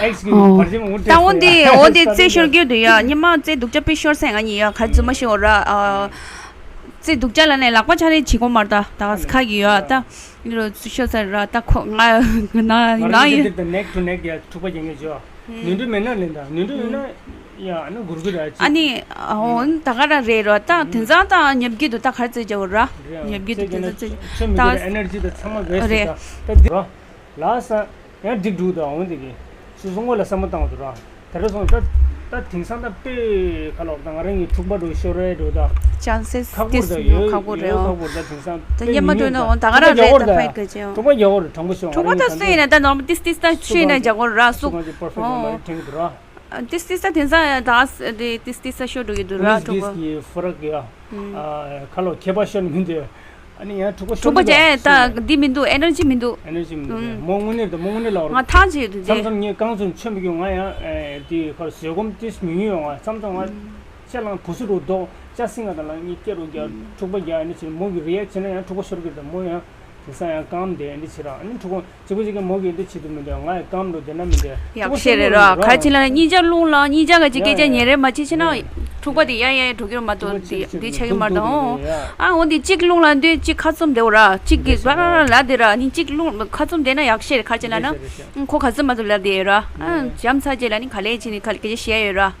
ཨེག་སི་གི་ཨོ། བར་ཆད་མང་པོ་ད་འོན་ཏེ་འོན་ཏེ་རྩེད་ཤོར་རྒྱུ་འདུག་ཡ། སྙེ་མ་རྩེད་སྡུག་ཅག་དཔེ་ཤོར་སེ་ང་གཉིས་ཡ་ག་རྫུན་མ་ཤེས་འོ་ར། རྩེད་སྡུག་ཅག་ལ་ནས་ལག་པ་ཆ་རེ་བྱེད་དགོས་མ་རེད་ད་ད་ཁ་གི་ཡ་ད། ཨེ་འདྲ་ཤོར་ས་ར་ད་ཁོ་ང་ན་ང་ན་རང་ཡིན། ད་ནེག་ཊུ་ནེག་ཡ་ཐུག་པ་རྒྱག་ངེས་བྱོས། ནུས་མཐུ་མེད་ན་ལེན་དང་ནུས་མཐུ་ཡོད་ན་ཡ་ཨ་ནི་སྒུར་གི་ར་ཅིག་ཨ་ནི་ཨོ་ད་ག་ར་རེད་རོ། ད་དེང་སང་ད་ཉབ་རྒྱུད་དུ་ད་གར་རྩེད་རྒྱག་གོ་ར། ཉབ་རྒྱུད་དུ་དེང་སང་རྩེད་ཆོས་མི་འདུག་ད་ཨེ་ནར་ཇི་ད་ཚང་མ་ཝེ་སི་ཊི་རེད་ད་ད་འདི་ར་ལ་ས་ཡང་འགྲིག་འགྲུག་ད་འོང་དེ་གི་སོ་སོ་ངོ་ལ་བསམ་བློ་བཏང་དུ་ར། ད་རེ་སོང་ད་ད་དེང་སང་ད་དཔེ་ཁ་ལོག་ད་ང་རང་གི་འཁྲུག་པ་འགྲོ་ཤོར་རེད་འགྲོ་ད་ཅང་སེ་ཁག་པོ་ད་ཡོད་ཁག་པོ་རེད་ཡོད་ཨོ། ཁག་པོ་ད་དེང་སང་ད་དཔེ་ཉེ་མ་མི་ཐོན་ན་ཡོད་ད་འོང་ད་ག་ར་འཁྲུག་པ་རྒྱག་གོ་རེད་ད་ཡ་འཁྲུག་པ་རྒྱག་གོ་རེད་དྲང་པོ་ཤོག་ང་རང་གི་ད་སུ་ཡིན་ན་ད་ནོར་མ་ཏིས་ཏིས་ད་སུ་ཡིན་ན་རྒྱག་གོ་ར་སུ་ང་ཚོ་པར་ཕེག་ཡོད་མ་རེད་དྲན་གི་འདུག་ར། ཏིས་ཏིས་ད་དེང་སང་ད་ཏིས་ཏིས་ད་ཤོར་འགྲོ་གི་འདུག་ར། འཁྲུག་པ་གི་ཧྥ་རག་ཡ་ཁ་ལོ་ཁྱད་པར་ཤོར་ནི་མི་འདུག་ཨ་ནི་ཡང་འཁྲུག་པ་ཤོར་འཁྲུག་པ་ནི་ཅན་ད་འདི་མི་འདུག་ཨེ་ནར་ཇི་མི་འདུག་ཨེ་ནར་ཇི་མི་འདུག་མོ་དངོས་གནས་ད་མོ་དངོས་གནས་ལ་བར་ང་ཐང་ཆད་ཡོད་དུ་མཚམས་མཚམས་ངས་རྐང་ཚོ་མཆོད་མི་རྒྱུ་ང་ཡང་དེ་ཁར་བཟོད་སྒོམ་ཏིས་མི་ཉུང་ཡོང་ང་མཚམས་མཚམས་ང་ཅ་ལང་བུ་སུ་རུ་ལྡོག་ཅ་སྲིང་ང་དང་ལ་གཉིས་སྐྱེ་རུ་རྒྱག་འཁྲུག་པ་རྒྱག་ཨ་ནི་ཕྱིར་མོ་གི་རི་ཡག་བྱས་ན་ཡང་འཁྲུག་པ་ཤོར་གི་ད་མོ་ཡང་དེང་སང་ཡང་རྐང་དེ་ཨ་ནི་ཕྱིར་རང་ཨ་ནི་འཁྲུག་པ། གཅིག་པུ་གཅིག་གིས་མོ་གིས་འདི་བྱེད་དུ་མི་འདོད་ང་ཡི་རྐང་འགྲོ་བསྡད་ན་མི་འདོད། ཡག་ཤེས་རེད་ར། ག་ཅི་ལ་གཉིས་ཆ་རླུང་ལ་གཉིས་ཆ་ག་ཅི་སྐད་ཆ་ཉན་རེད་མ་བྱེད་ཕྱིན་ན་འཁྲུག་པ་དེ་ཡ་ཡ་འགྲོ་གི་རེད་མ་གཏོགས་འདི་འདི་ཆགས་ཀྱི་མ་རེད་ད། ཨོ་ཨ་འོ་འདི་གཅིག་རླུང་ལ་འདོད་གཅིག་ཁ་བཙུམ་བསྡད་འོ་ར་གཅིག་གིས་ར་ར་ལ་དེ་ར་ནི་གཅིག་རླུང་ཁ་བཙུམ་བསྡད་ན་ཡག་ཤེས་རེད། ག་ཅི་ལ་ན་ཁོ་ག་ཚོད་མ་ཚོད་ལ་དེ་ར་ཨ་འཇམ་ཚ་རྗེས་ལ་ནི་ག་ལས་ཕྱིན་ནི་ག་ལས་སྐད་ཆ་བཤད་ཡོད་ར།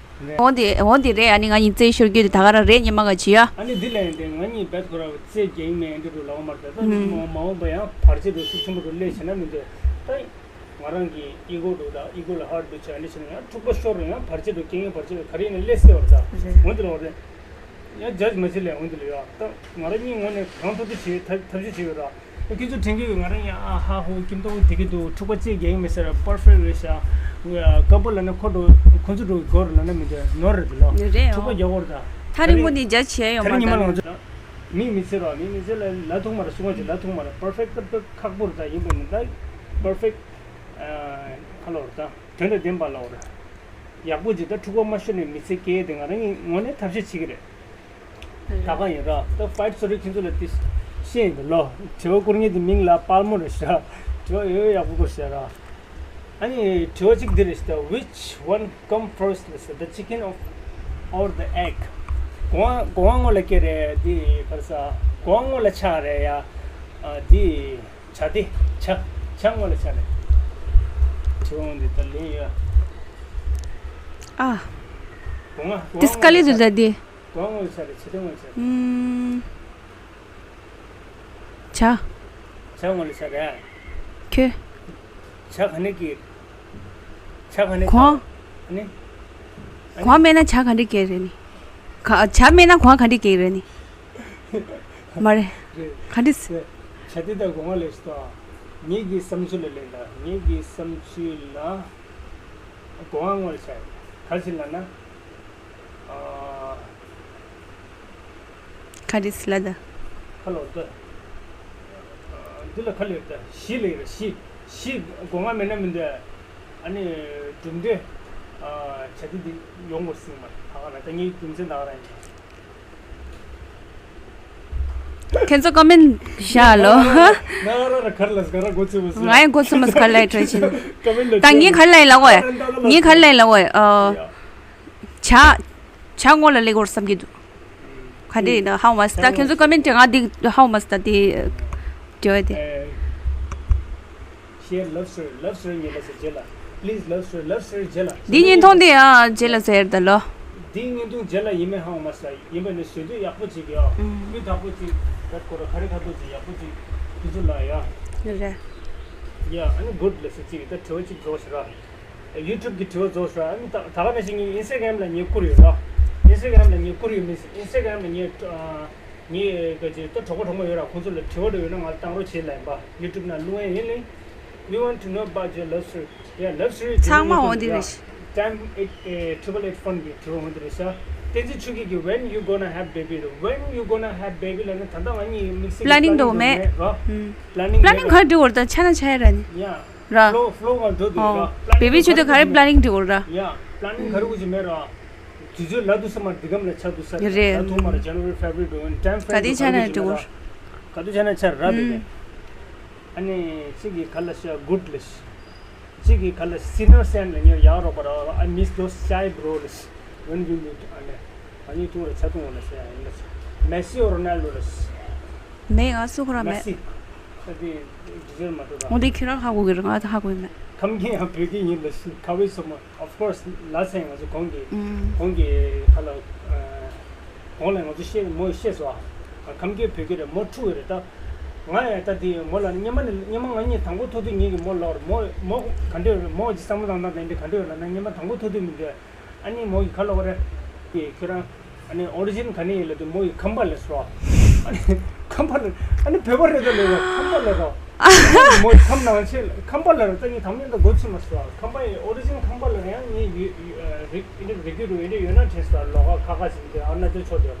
འོ་འདི་འོ་འདི་རེད། ཨ་ནི་ང་གཉིས་རྩེད་ཤོར་རྒྱུ་དེ་ད་ག་རང་རེད་སྙེ་མ་ག་ཅི་ཡ། ཨ་ནི་འདི་ལ་ཡིན་ཏེ་ང་གཉིས་བེད་ཁོ་ར་རྩེད་རྒྱག་མེད་འདི་རུ་ལའོ་མར་ད་ད་ནི་མ་མ་འོངས་པ་ཡང་བར་ཆད་རུ་ཤུགས་ཆེན་པོ་རུ་སླེབས་ཤེ་ན་མི་འདོད་ད། ང་རང་གི་ཨི་གོ་འདུག་ད་ཨི་གོ་ལ་ཧར་འདུག་བྱས་འདི་བྱས་ན་ཡང་འཁྲུག་པ་ཤོར་རུ་ཡང་བར་ཆད་རུ་རྐྱེན་ངན་བར་ཆད་རུ་ག་རེ་ཡིན་ན་སླེབས་སྲིད་བར་ད་འོ་འདི་ལ་འོ་རེད། ཡང་ཇཇ་མ་བྱེད་ལས་འོ་འདི་ལ་ཡོད་ད་ང་རང་གཉིས་ངོ་ནས་གང་ཐུབ་ཐུབ་བྱེད་ཐབས་ཤེས་བྱེད་ཡོད་ར། ཁྱོད་ཚོ་དྲན་གྱི་ཡོད། ང་རང་ཡང་ཨ་ཧ་ཧོ་ཁྱིམ་ཐོག་བསྡད་ཀྱི་འདུག་འཁྲུག་པ་རྩེད་རྒྱག་གི་མེད་ཟེར་པར་ཕེག་རེད་ཤག་ཀ་པལ་ལབ་ན་ཁོ་འགྲོ་ཁོ་ཚོ་འགྲོ་གི་སྐོར་ལབ་ན་མི་འདོད་ནོར་རེད་འདུག་ལོ། རེད་འཁྲུག་པ་ཡོ། རྒྱག་གོ་རེད་ད། ཐག་རིང་པོ་ནས་ཇཇ་བྱས་ཡོང་མ་ད་རེད། མི་མི་ཚེ་རོ་མི་མི་ཚེ་ལ་ལ་ཐུག་མ་རེད། སུ་ང་ཅིག་ལ་ཐུག་མ་རེད། པར་ཕེག་ཏི་ཁག་པོ་རེད་ད། ཡིན་པ་ནི་ད་པར་ཕེག་ཁ་ལོ་རེད་ད། དོན་དང་ལྡན་པ་ལོ་རེད། ཡག་པོ་ཅིག་ད་འཁྲུག་པ་མ་ཤོར་ནས་མི་ཚེ་སྐྱེལ་དེ་ང་རང་གི་ངོས་ནས་ཐབས་ཤེས་བྱེད་ཀྱི་རེད། ད་ག་ཡིན་ར་ད་ཕའིཊ་སོ་རི་ཁྱེད་ཚོ་ལ་དེ་ཤེས་ཡིན་ད་ལོ། དྲི་བ་བསྐུར་མཁན་དེ་མིང་ལ་དཔལ་མོ་རེད་ཤག་དྲི་བ་ཡོད་ཡག་པོ་བསྐུར་ཤག་ར། ཨ་ནི་དྲི་བ་གཅིག་འདི་རེད་ཤག Which one come first? ལ་ཟེར། The chicken of or the egg? གོང་གོང་ངོ་ལ་སྐྱེ་རེད་འདི་ག་རེ་ཟ། གོང་ངོ་ལ་ཆགས་རེད་ཡ། འདི་བྱ་དེ་བྱ་བྱ་ངོ་ལ་ཆགས་རེད། ཁྱོད་འདི་ལྟར་ལེན་ཡོད། ཨ། གོང་ང་དེ་སྐལ་ལེ་དུ་ད་དེ། གོང་ངོ་ལ་ཤར་རེད། ཕྱི་དོན་ངོ་ལ་ཤར་རེད། ཨུམ། བྱ། བྱ་ངོ་ལ་ཤར་རེད། ཁྱོད། བྱ་ག་ནས་སྐྱེས། བྱ་ག་ནས་གོང་། ཨ་ནི། གོང་མེད་ན་བྱ་ག་འདྲ་སྐྱེ་རེད་ནི། ག་བྱ་མེད་ན་གོང་ག་འདྲ་སྐྱེ་རེད་ནི། མ་རེད། རེད། ག་འདྲ་ཟེ། བྱ་དེ་དང་གོང་ལ་ཤི་ཏོ། ངེད་ཀྱི་བསམ་ཚུལ་ལ་ལན་དང་ངེད་ཀྱི་བསམ་ཚུལ་ལ་གོང་ངོ་ལ་ཤར་ག་ཟིན་ལ་ན། ཨ། ག་རེ་ཟེར་ལ་ད། ཁ་ལོ་ད། འདི་ལ་ཁ་ལེར་ད་གཞི་ལེར་གཞི། གཞི་སྒོ་ང་མེད་ན་མི་འདུག་ཨ་ནི་གྲུབ་འབྲས། བྱ་དེ་འདི་ཡོང་བར་སྲིང་མ་ཐག་ལ་ད་ངའི་རྒྱུ་མཚན་ད་ག་རང་ཡིན། ཁྱེད་ཚོ་ཀོ་མེན་བཞག་ལོ། ང་ར་ར་གར་ལ་ག་ར་གོ་ཚོད་མ་ཟ། ང་ཡང་གོ་ཚོད་མ་ཟ་གར་ལ་ཡི་ཁྲོད་ཕྱིན། ཀོ་མེན་ལ་ད་ངའི་གར་ལ་ཡི་ལ་གོ་ཡ། ངའི་གར་ལ་ཡི་ལ་གོ་ཡ། བྱ། བྱ་ངོ་ལ་ལེགས་འོར་བསམ་གྱི་འདུག་ག་དེ་ཡིན་ན་ཧའོ་མ་སི་ད་ཁྱོད་ཚོ་ཀོ་མེན་ཊི་ང་འདི་ཧའོ་མ་སི་ད་དེ་དེ་བས་དེ། Share love story, love story ཉན་པ་ཟེར་རྗེས་ལ། Please love story, love story རྗེས་ལ། འདི་བརྙན་ཐུང་དེ་ཡང་རྗེས་ལ་ཟེར་ད་ལོ། འདི་བརྙན་ཐུང་རྗེས་ལ་ཡིན་མིན་ཧའོ་མ་སི་ཡིན་པ་ནི་བཟོ་དུས་ཡག་པོ་ཅིག་ཡ། སྤུས་དག་པོ་ཅིག་ད་ཁོ་ར་ག་རེ་ག་ཐུག་ཅིག་ཡག་པོ་ཅིག་དུས་ཚོད་ལ་ཡ། རེད། ཡ་ཨ་ནི་good ལ་ཟེར་ཅིག་ད་དྲི་བ་ཅིག་འགྲོ་ཤི་ར། ཡུ་ཊུབ་གི་དྲི་བ་རྫོགས་སོང་། ཨ་ནི་ད་ད་ག་ནང་བཞིན་ངའི་ཨིན་སི་ཊ་གྷ་རམ་ལ་ངས་བསྐུར་ཡོད་ར། ཨིན་སི་ཊ་གྷ་རམ་ལ་ངས་བསྐུར་ཡོད་མིན། ཨིན་སི་ཊ་གྷ་རམ་ལ་ངས་ཨ། ངའི་ག་ཅིག་ད་གྲོགས་པོ་གྲོགས་མོ་ཡོད་ར། ཁོང་ཚོ་ལ་དྲི་བ་འདྲ་ཡོད་ན་ང་ལ་བཏང་རོགས་བྱེད་ལབ་ཡིན་པ། ཡུ་ཊུབ་ནང་བླུག་ཡས་ཡིན་ལེ། We want to know about your love story. Yeah, love story ཚང་མ་འོང་འདི་རེད། Time eight triple eight fun གི་དྲི་བ་འོང་འདི་རེད་ཤག་བསྟན་འཛིན་ཆོས་སྐྱིད་ཀྱིས་When you gonna have baby རེད། When you gonna have baby ལབ་ན་ད་ལྟ་ང་གཉིས་དམིགས་བསལ་གྱི་པ་ལེ་ནིང་འདུག་མེད་ར། ཨུམ། པ་ལེ་ནིང་ག་རེ་འགྲོ་བར་ད་ཆ་ན་ཆ་ཡ་ར་ནི། ཡ། ར། ཕློ་ཕློ་ང་འགྲོ་འདུག་ར། ར། བེ་བི་ཆུ་དུ་ག་རེ་པ་ལེ་ནིང་འགྲོ་བར་ར། ཡ། པ་ལེ་ནིང་ག་རེ་གོ་ཅི་མེད་ར། དུས་ཚོད་ལ་དུ་ས་མ་འདི་གམ་ལ་ཆ་དུ་ས་རེད། ལ་ཐོག་མར་January February འགྲོ་འོན་time frame ག་དེ་ཆ་ན་འགྲོ་བར། ག་དུ་ཆ་ན་ཆ་ར་དེ་ནི། ཨ་ནི་གཅིག་གིས་ག་ལ་ཤ་good ལ་ཤ། གཅིག་གིས་ག་ལ་sinner sand ལ་ཉེར་ཡག་རོགས་པ་ར། I miss those shy bro ལ་ཤ། When you meet ཨ་ནི་ཨ་ནི་ཐུང་ར་ཆ་ཐུང་ལ་ཤ་ཡང་ལ་ཤ། Messi or Ronaldo ལ་ཤ། མེད་ང་སུ་ཁོ་ར་མེད། Messi ད་དེ་ཇི་ཟེར་མ་ཐུབ་ད། འོ་དེ་ཁྱེད་རང་ཧ་གོ་གི་རེད། ང་ད་ཧ་གོ་ཡི་མེད། ཁམས་སྐད་ཡང་བོད་སྐད་ཡིན་ལ་ཤ། ཁ་བའི་སོ་མ། Of course ལ་སེང་ང་ཚོ་གོང་གི་ཨུམ། གོང་གི་ཁ་ལ་གོང་ལ་ང་ཚོ་བཤད་མོ་བཤད་སོ། ཁམས་སྐད་བོད་སྐད་རེད་མོ་འཁྲུག་གི་རེད་ད། ང་ཡང་ད་དེ་མོ་ལ་སྔོན་མ་ནས་སྔོན་མ་ང་གཉིས་དང་པོ་ཐུག་དུས་ཉིད་ཀྱི་མོ་ལ་བར་མོ་མོ་ག་འདྲ་ཡོད་རེད། མོ་ཅི་བསམ་བློ་བཏང་སྟངས་དེ་འདྲ་ག་འདྲ་ཡོད་ལབ་ན་སྔོན་མ་དང་པོ་ཐུག་དུས་མི་འདྲ། ཨ་ནི་མོ་གི་ཁ་ལོ་ག་རེ། ཁྱོད་རང་། ཨ་ནི་ཨོ་རི་ཇིན་ག་ནས་ཡིན་ལབ་དུས་མོ་ཡི་ཁམས་པ་ལ་སོ། ཨ་ནི་ཁམས་པ་ལ། ཨ་ནི་བོད་པ་རེད་དོ་ལབ་རོ། ཁམས་པ་ལ་རོ། མོ་ཡི་ཁམས་ནང་ཆེན་ལ་ཁམས་པ་ལ་རོ། ད་ངས་དམ་ཉམས་དང་སྒོ་ཕྱེ་མ་སོ། ཁམས་པ་ཡི་ཨོ་རི་ཇིན་ཁམས་པ་ལ་རེད། ཡང་ངས་ཡུ་ཡུ་ཨ་རི་ཨིན་དྲ་རི་རྒྱུད་རུ་ཨིན་དྲ་ཡོད་ན་དྲན་སོ། ལོ་ག་ཁ་ཁ་ཟིན་ཏེ་ཨ་ན་ཏེ་ཆོ་དེ།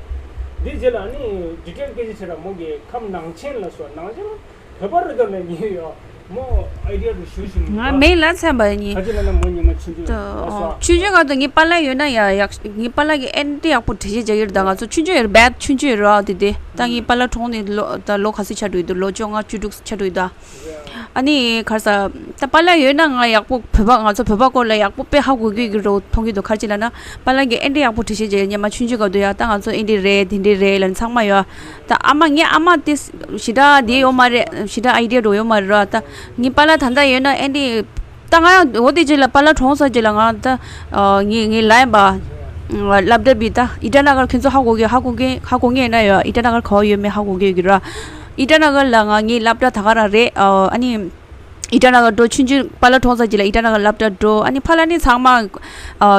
འདི་རྗེས་ལ་ཨ་ནི་ཌི་ཊེལ་སྐད་ཆ་བྱེད་ར། མོ་གི་ཁམས་ནང་ཆེན་ལ་སོ། ནང་ཆེན་ལ། བོད་པ་རེད་དོ་ལས་ཉེ་ཡོད། མོ་ཨའི་ཌི་ཡ་རུ་ཞུ་ཞུ་མི་ང་མེད་ལ་ཚན་པ་ཡིན། ཁ་ཅིག་ལ་ན་མོ་ཉི་མ་ཆུང་ཆུང་ལ་སོ། ཆུང་ཆུང་ག་དུ་ངའི་པཱ་ལགས་ཡོད་ན་ཡ་ཡག་ངའི་པཱ་ལགས་ཀྱི་ཨེ་འདྲ་ཡག་པོ་འགྲེལ་བཤད་རྒྱག་ཡོད་ད། ང་ཚོ་ཆུང་ཆུང་ཡོད་རེད། བད་ཆུང་ཆུང་ཡོད་རེད་དེ་དེ་ད་ངའི་པཱ་ལགས་གྲོངས་ནས་ལོ་ད་ལོ་ག་ཚོད་ཆགས་འགྲོ་ཡོད་དུ། ལོ་བཅོ་ལྔ་བཅུ་དྲུག་ཆགས་འགྲོ་ཡོད་ད། ཨ་ནི་ག་རེ་ཟ། ད་པཱ་ལགས་ཡོད་ན་ང་ཡག་པོ་བོད་པ་ང་ཚོ་བོད་པ་སྐོར་ལ་ཡག་པོ་དཔེ་ཧ་གོ་གི་གི་རོ་མཐོང་གི་འདུག་ག་རེ་ཅི་ལབ་ན་པཱ་ལགས་ཀྱི་ཨེ་འདྲ་ཡག་པོ་འགྲེལ་བཤད་བྱས། སྔོན་མ་ཆུང་ཆུང་སྐབས་དུ་ཡ་ད་ང་ཚོ་ཨེ་འདྲ་རེད་དེ་འདྲ་རེད་ལབ་ནས་ཚང་མ་ཡོད། ད་ཨ་མ་ངའི་ཨ་མ་དེ་ཞེ་དྲག་དེ་ཡོད་མ་རེད། ཞེ་དྲག་ཨའི་ཌི་ཡ་འགྲོ་ཡོད་མ་རེད་ར། ད་ངའི་པཱ་ལགས་ད་ལྟ་ཡོད་ན་ཨེ་འདྲ་ད་ང་འོ་དེ་རྗེས་ལ་པཱ་ལགས་གྲོངས་ཚར་རྗེས་ལ་ང་ད་ངའི་ངའི་ལ་ཡིན་པ་སློབ་གྲྭ་བི་ད་ཨི་ཊ་ན་གར་ཁྱོད་ཚོ་ཧ་གོ་གི་ཧ་གོ་གི་ཧ་གོ་ངེས་ན་ཡོད། ཨི་ཊ་ན་གར་ག་བ་ཡོད་མེད་ཧ་གོ་གི་ཡོད་གི་ར། ཨི་ཊ་ན་གར་ལ་ང་ངའི་སློབ་གྲྭ་ད་ག་རང་རེད། ཨ་ནི། ཨི་ཊ་ན་གར་འགྲོ་ཆུང་ཆུང་པཱ་ལགས་གྲོངས་ཚར་རྗེས་ལ་ཨི་ཊ་ན་གར་སློབ་གྲྭ་འགྲོ། ཨ་ནི་ཕ་ལ་ནི་ཚང་མ་ཨ་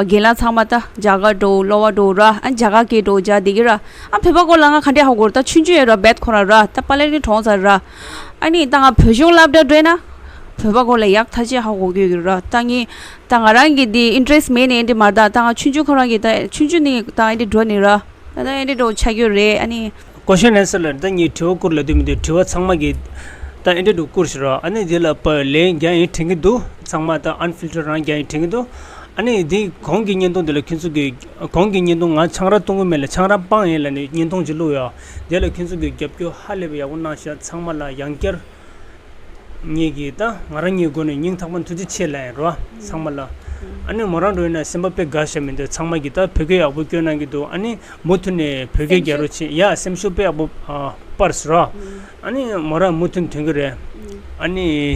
རྒན་ལགས་ཚང་མ་ད་རྒྱ་གར་འགྲོ་གློ་བ་འགྲོ་ར། ཨ་རྒྱ་གར་སྐད་འགྲོ་རྒྱ་བསྡད་ཀྱི་ར། ཨ་བོད་པ་སྐོར་ལ་ང་ག་འདྲས་ཧ་གོ་ར། ད་ཆུང་ཆུང་ཡོད་ར་བད་ཁོ་ར་ར། ད་པཱ་ལགས་ནི་གྲོངས་ཚར་ར། ཨ་ནི་ད་ང་བོད་གཞུང་སློབ་གྲྭ་འགྲོ་ན་བོད་པ་སྐོར་ལ་ཡག་ཐག་ཆོད་ཧ་གོ་གི་ཡོད་ཀྱི་ར། ད་ངས་ད་ང་རང་གི་འདི་ཨིན་ཊི་རེ་སི་མེད་ནས་འདི་མ་རེད། ད་ད་ང་ཆུང་ཆུང་ཁོ་རང་གི་ད་ཆུང་ཆུང་ནས་ད་ཨེ་འདྲས་འགྲོ་ནས་ར། ད་ད་ཨེ་འདྲས་འགྲོ་ཆགས་ཀྱི་ཡོད་རེད། ཨ་ནི། ཀོ་ཤན་ཨན་སར་ལ་ད་ངས་དྲི་བ་བསྐུར་ལབ་དུས་མི་འདུག་དྲི་བ་ཚང་མ་གི་ད་ཨེ་འདྲས་འགྲོ་བསྐུར་ཞིག་རོགས། ཨ་ནི་དེ་ལ་པ་ལན་རྒྱག་ཡིན་དྲན་གི་འདུག་ཚང་མ་ད་ཨན་ཕིལ་ཊར་རང་རྒྱག་ཡིན་དྲན་གི་འདུག་ཨ་ནི་དེ་གོང་གི་བརྙན་ཐུང་དེ་ལ་ཁྱོད་ཚོ་གི་གོང་གི་བརྙན་ཐུང་ང་ཆང་རག་བཏུང་གི་མེད་ལ་ཆང་རག་སྤང་ཡིན་ལབ་ནས་བརྙན་ཐུང་ཅིག་བླུགས་ཡོད། དེ་ལ་ཁྱོད་ཚོ་གི་རྒྱབ་སྐྱོར་ཧ་ལས་པའི་ཡག་པོ་གནང་ཤག་ཚང་མ་ལ་ཡང་བསྐྱར། ངེད་ཀྱིས་ད་ང་རང་ཉིད་སྒོ་ནས་སྙིང་ཐག་པ་ཐུགས་རྗེ་ཆེ་ལབ་ཡིན་རོ། ཚང་མ་ལ། ཨ་ནི་མོ་རང་འགྲོ་ཡིན་ན་སེམས་པ་དཔེ་དགའ་ཤ་མི་འདུག་ཚང་མ་གིས་ད་བོད་སྐད་ཡག་པོ་སྐྱོན་གནང་གི་འདུག་ཨ་ནི་མུ་མཐུད་ནས་བོད་སྐད་རྒྱག་རོགས་བྱེད་ཡ། སེམས་ཤུགས་དཔེ་ཡག་པོ་ཨ་སྤར་སོང་རོ། ཨ་ནི་མོ་རང་མུ་མཐུད་ཐོན་གི་རེད། ཨ་ནི།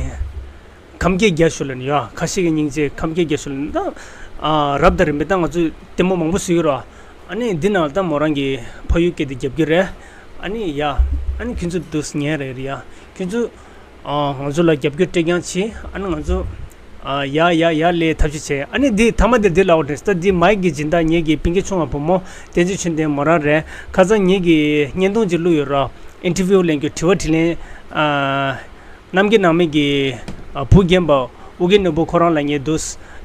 ཁམས་སྐད་རྒྱ་ཤོད་ལ་ནི་ཡ། ཁ་ཤས་ཀྱི་སྙིང་རྗེ་ཁམས་སྐད་རྒྱ་ཤོད་ལ་ནི་ད། ཨ་རབ་དང་རིམ་པས་ད་ང་ཚོས་ལྟད་མོ་མང་པོ་བཟོས་ཡོད་ར། ཨ་ནི་འདི་ནང་ལ་ད་མོ་རང་གི་ཕ་ཡུལ་སྐད་དེ་རྒྱབ་ཀྱི་རེད། ཨ་ནི་ཡ། ཨ་ནི་ཁྱོད་ཚོ་འདུག་ཉན་རེད་རེད་ཡ། ཁྱོད་ཚོ་ཨ་ང་ཚོ་ལ་རྒྱབ་སྐྱོར་སྤྲད་རྐྱང་བྱེད། ཨ་ནི་ང་ཚོ་ཨ་ཡ་ཡ་ཡ་ལས་ཐབས་ཤེས་བྱས། ཨ་ནི་འདི་མཐའ་མ་དེ་འདི་ལ་འོ་དྲན་ད་འདི་མའིག་གི་སྦྱིན་བདག་ངེད་ཀྱི་སྤུན་ཀྱག་ཆུང་བ་བུ་མོ་བསྟན་འཛིན་ཆོས་ལྡན་མོ་རང་རེད། ཁ་སང་ངེད་ཀྱི་བརྙན་ཐུང་ཅིག་བླུགས་ཡོད་ར། ཨིན་ཊར་བིའུ་ལེན་རྒྱུ་དྲི་བ་དྲིས་ལན། ཨ། གནམ་གྱི་ནང་མི་གི་ཨ་བུ་རྒན་པ་ཨུ་རྒྱན་ནོར་བུ་ཁོ་རང་ལ་ངས་འདུག་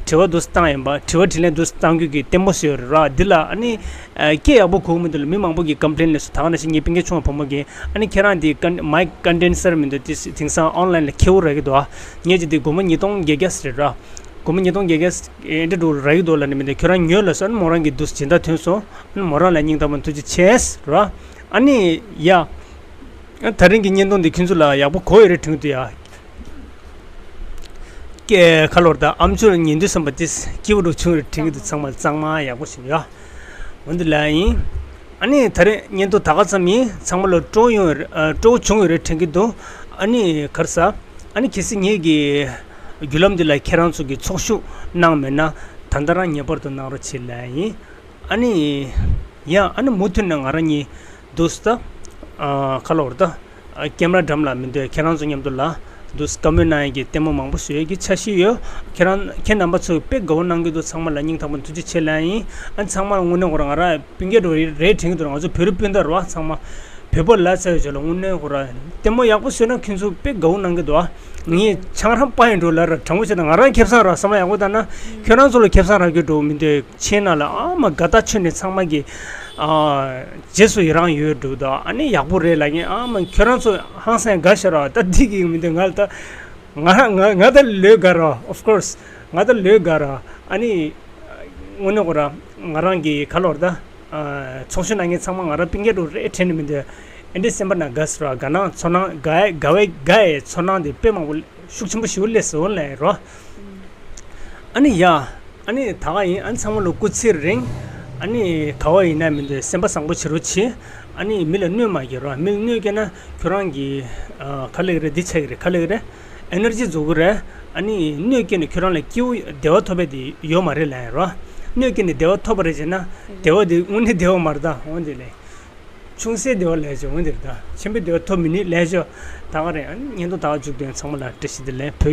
དྲི་བ་འདུག་བཏང་ཡིན་པ། དྲི་བ་དྲིས་ལན་འདུག་བཏང་རྒྱུ་གི་ལྟད་མོ་ཟེར་ཡོད་རེད་ར། འདི་ལ་ཨ་ནི་ཨ་སྐད་ཡག་པོ་གོ་གི་མི་འདུག་ལ། མི་མང་པོ་གི་ཀམ་པི་ལེན་སླེབས་སོང་། ད་ག་ནང་བཞིན་ངའི་སྤུན་ཀྱག་ཆུང་བ་བུ་མོ་གིས་ཨ་ནི་ཁྱེད་རང་འདི་ཀན་མའིག་ཀོན་ཌེན་སར་མི་འདུག་དེ་དེང་སང་ཨོན་ལན་ལ་ཁེ་པོ་རག་གི་འདུག་ཨ། ངས་ཅིག་འདི་སྒོར་མོ་ཉིས་སྟོང་བརྒྱད་བརྒྱ་ཟེར་ར། སྒོར་མོ་ཉིས་སྟོང་བརྒྱད་བརྒྱ་ཨེ་འདྲ་འགྲོ་རག་གི་འདུག་ལ་ནི་མི་འདུག་ཁྱོད་རང་ཉོས་ལ་སོང་། ཨ་ནི་མོ་རང་གི་འདུག་སྦྱིན་བདག་ཐོན་སོང་། ཨ་ནི་མོ་རང་ལ་སྙིང་ཐག་པ་ཐུགས་རྗེ་ཆེ་ཟེར་ར། ཨ་ནི་ཡ། ད་རིང་གི་བརྙན་ཐུང་འདི་ཁྱོད་ཚོ་ལ་ཡག་པོ་གོ་ཡོད་རེད་དྲན་གྱི་འདུག་ཡ། ཀྱེ་ཁ་ལོར་ད་ཨམ་ཅོག་ཉན་དུས་བསམ་པ་དེ་སྐྱིད་པོ་འདྲ་བྱུང་རེད་དྲན་གྱི་འདུག་ཚང་མ་གཙང་མ་ཡག་པོ་ཞིག་ཡ། འོ་འདི་ལ་ཡིན། ཨ་ནི་ད་རེས་བརྙན་ཐུང་ད་ག་ཙམ་ཡིན། ཚང་མ་ལ་སྤྲོ་ཡོང་ཨ་སྤྲོ་བྱུང་ཡོད་རེད་དྲན་གྱི་འདུག་ཨ་ནི་ག་རེ་ཟ། ཨ་ནི་གལ་སྲིད་ངེད་ཀྱི་བརྒྱུད་ལམ་འདི་ལ་ཁྱེད་རང་ཚོ་གིས་ཚོགས་ཞུགས་གནང་མེད་ན་ད་ལྟ་རང་ངེས་པར་དུ་གནང་རོགས་བྱེད་ལ་ཡིན། ཨ་ནི། ཡ་ཨ་ནི་མུ་མཐུད་ནས་ང་རང་གཉིས་འདུག་སེ་ད། ཨ་ཁ་ལོར་ད། ཨ་ཀེམ་ར་འགྲམ་ལ་མི་འདུག་ཁྱེད་རང་ཚོ་མཉམ་དུ་ལ་འདུག་སེ་བཀའ་མོལ་གནང་ཡག་གི་ལྟད་མོ་མང་པོ་བཟོ་ཡག་གི་འཆར་གཞི་ཡོད། ཁྱེད་རང་ཁྱེད་རྣམ་པ་ཚོས་དཔེ་དགའ་པོ་གནང་གི་འདུག་ཚང་མ་ལ་སྙིང་ཐག་པ་ནས་ཐུགས་རྗེ་ཆེ་ལབ་ཡིན། ཨ་ཚང་མ་ལ་དངོས་གནས་ཁོ་རང་ང་རང་སྤུན་ཀྱག་འདྲ་རེད་དྲན་གྱི་འདུག་ང་ཚོ་བོད་རིགས་སྤུན་ཟླ་རེད་བ། ཚང་མ་བོད་པ་ལ་ཚ་ཡོད་ཆོག་ལ་དངོས་གནས་ཁོ་རང་ལྟད་མོ་ཡག་པོ་བཟོས་ན་ཁྱོད་ཚོ་དཔེ་དགའ་པོ་གནང་གི་འདུག་ཨ་ངས་ཆང་རག་པ་ཡིན་འགྲོ་ལ་ར་དྲང་པོ་བཤད་ན་ང་རང་ཁེ་བཟང་རག་བསམ་བློ་ཡག་པོ་བཏང་ན་ཁྱོད་རང་ཚོ་ལ་ཁེ་བཟང་རག་རྒྱུ་འགྲོ་མི་འདུག་ཁྱེད་རྣམས་ལ་ཨ་མ་དགའ་ཐག་ཆོད་ནས་ཚང་མ་གི་ཨ་རྗེས་སུ་ཡི་རང་ཡོད་འགྲོ་ད། ཨ་ནི་ཡག་པོ་རེད་ལབ་མཁན་ཨ་མ་ཁྱོད་རང་ཚོ་ཧང་སང་དགའ་ཤོར་བ་ད་འདི་གི་མི་འདུག་ང་ལ་ད་ང་ང་ང་ད་ལོས་དགའ་ར། of course ང་ད་ལོས་དགའ་ར། ཨ་ནི་དངོས་གནས་ཁོ་ར་ང་རང་གི་ཁ་ལོར་ད་ཨ་ཚོགས་ཞུགས་གནང་མཁན་ཚང་མ་ང་རང་སྤུན་ཀྱག་འདྲ་རེད་དྲན་ནས་མི་འདུག་ཨེ་འདྲའི་སེམས་པ་ནང་དགའ་ཟེར་བ་དགའ་སྣང་ཚོར་སྣང་དགའ་དགའ་བའི་དགའ་བའི་ཚོར་སྣང་དེ་དཔེ་མང་པོ་ཤུགས་ཆེན་པོ་ཞིག་སླེབས་སོང་ལབ་རོ། ཨ་ནི་ཡ། ཨ་ནི་ད་ག་ཡིན། ཨ་ནི་ཚང་མ་ལ་སྐུ་ཚེ་རིང་། ཨ་ནི་ག་བ་ཡིན་ན་མི་འདུག་སེམས་པ་བཟང་པོ་བྱེད་རོགས་གྱིས། ཨ་ནི་མི་ལ་གནོད་མ་སྐྱེལ་རོགས། མི་ལ་གནོད་སྐྱེལ་ན་ཁྱོད་རང་གི་ཨ་ག་ལབ་ཀྱི་རེད། འདི་ཆགས་ཀྱི་རེད། ག་ལབ་ཀྱི་རེད། ཨེ་ནར་ཇི་རྫོགས་ཀྱི་རེད། ཨ་ནི་གནོད་སྐྱེལ་ནས་ཁྱོད་རང་ལ་སྐྱིད་པོ་བདེ་བ་ཐོབ་པ་དེ་ཡོད་མ་རེད་ལབ་ཡ་རོ། གནོད་སྐྱེལ་ནས་བདེ་བ་ཐོབ་པ་རེད་ཟེར་ན་བདེ་བ་དེ་དངོས་གནས་བདེ་བ་མ་རེད་ད། འོ་འདི་ལས། ཆུང་སའི་བདེ་བ་ལབ་ཡ་ཅིག་འོ་འདི་རེད་ད། ཆེན་པོའི་བདེ་བ་ཐོབ་མི་ནུས་ལབ་ཡ་ཅིག་ད་ག་རེད། ཨ་ནི་བརྙན་ཐུང་ད་ག་མཇུག་བསྡུས། ཚང་མ་ལ་བཀྲ་ཤིས་བདེ་ལེགས། བོད།